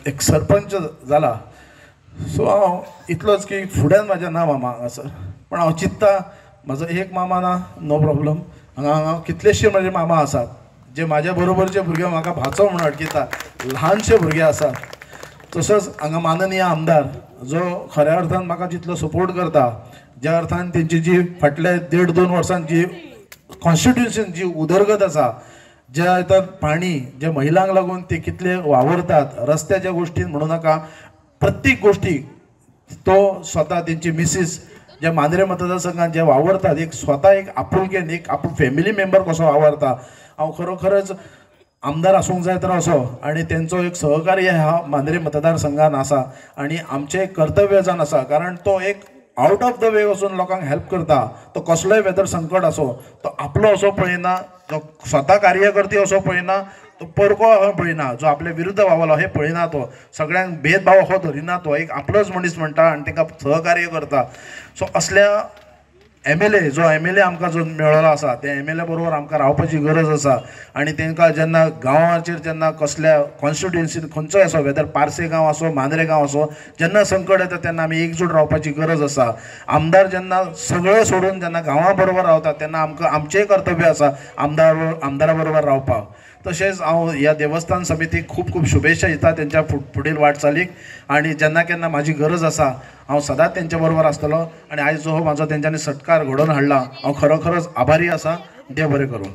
एक सरपंच जाला. सो हांव इतलोच की फुड्यान म्हाजें ना मामा हांगासर, पण हांव चिंत्ता म्हाजो एक मामा ना, नो प्रॉब्लम, हांगा हांगा कितलेशे म्हजे मामा आसात जे म्हाज्या बरोबरचे भुरगे म्हाका भाचो म्हणून अडकिता, ल्हानशे भुरगे आसात. तसोच हांगा माननीय आमदार जो खऱ्या अर्थान म्हाका जितलो सपोर्ट करता, ज्या अर्थान तेंची जी फाटल्या 1.5-2 वर्सां जी कॉन्स्टिट्युन्सीन जी उदरगत आसा, ज्या अर्थान पाणी ज्या महिलांक लागून ते कितले वावरतात, रस्त्याच्या गोश्टीन म्हणू नाका, प्रत्येक गोश्टीक तो स्वता तेंची मिसीस ज्या मांद्रे मतदारसंघात जे वावरतात, एक स्वता एक आपुलकेन एक आपूण फॅमिली मेंबर कसो वावरता. हांव खरोखरच आमदार आसूंक जाय तर असो आनी तेंचो एक सहकार्य ह्या मांद्रे मतदारसंघान आसा आनी आमचें कर्तव्य जावन आसा, कारण तो एक आवट ऑफ the way वचून लोकांक हेल्प करता. तो कसलोय वेदर संकट असो तो आपलो असो पळयना, जो स्वता कार्यकर्ते असो पळयना, तो परको असो पळयना, जो आपल्या विरुद्ध वावरलो हे पळयना, तो सगळ्यांक भेदभाव हो धरिना, तो एक आपलोच मनीस म्हणटा आनी तांकां सहकार्य करता. सो असल्या एम एल ए जो एम एल ए आमकां जो मेळ्ळो आसा त्या एम एल ए बरोबर आमकां रावपाची गरज आसा आनी तांकां जेन्ना गांवाचेर जेन्ना कसल्या कॉन्स्टिट्युएन्सीन खंयचोय आसो, वेदर पार्से गांव आसो, मांद्रे गांव आसो, जेन्ना संकट येता तेन्ना आमी एकजूट रावपाची गरज आसा. आमदार जेन्ना सगळें सोडून जेन्ना गांवा बरोबर रावता तेन्ना आमकां आमचेंय कर्तव्य आसा आमदारा बरोबर रावपाक. तशेंच हांव ह्या देवस्थान समितीक खूब खूब शुभेच्छा दिता तेंच्या फुडील वाटचालीक आनी जेन्ना केन्ना म्हाजी गरज आसा हांव सदांच तेंच्या बरोबर आसतलो आनी आयज जो हो म्हाजो तेंच्यांनी सत्कार घडोवन हाडला हांव खरोखरच आभारी आसा. देव बरें करूं.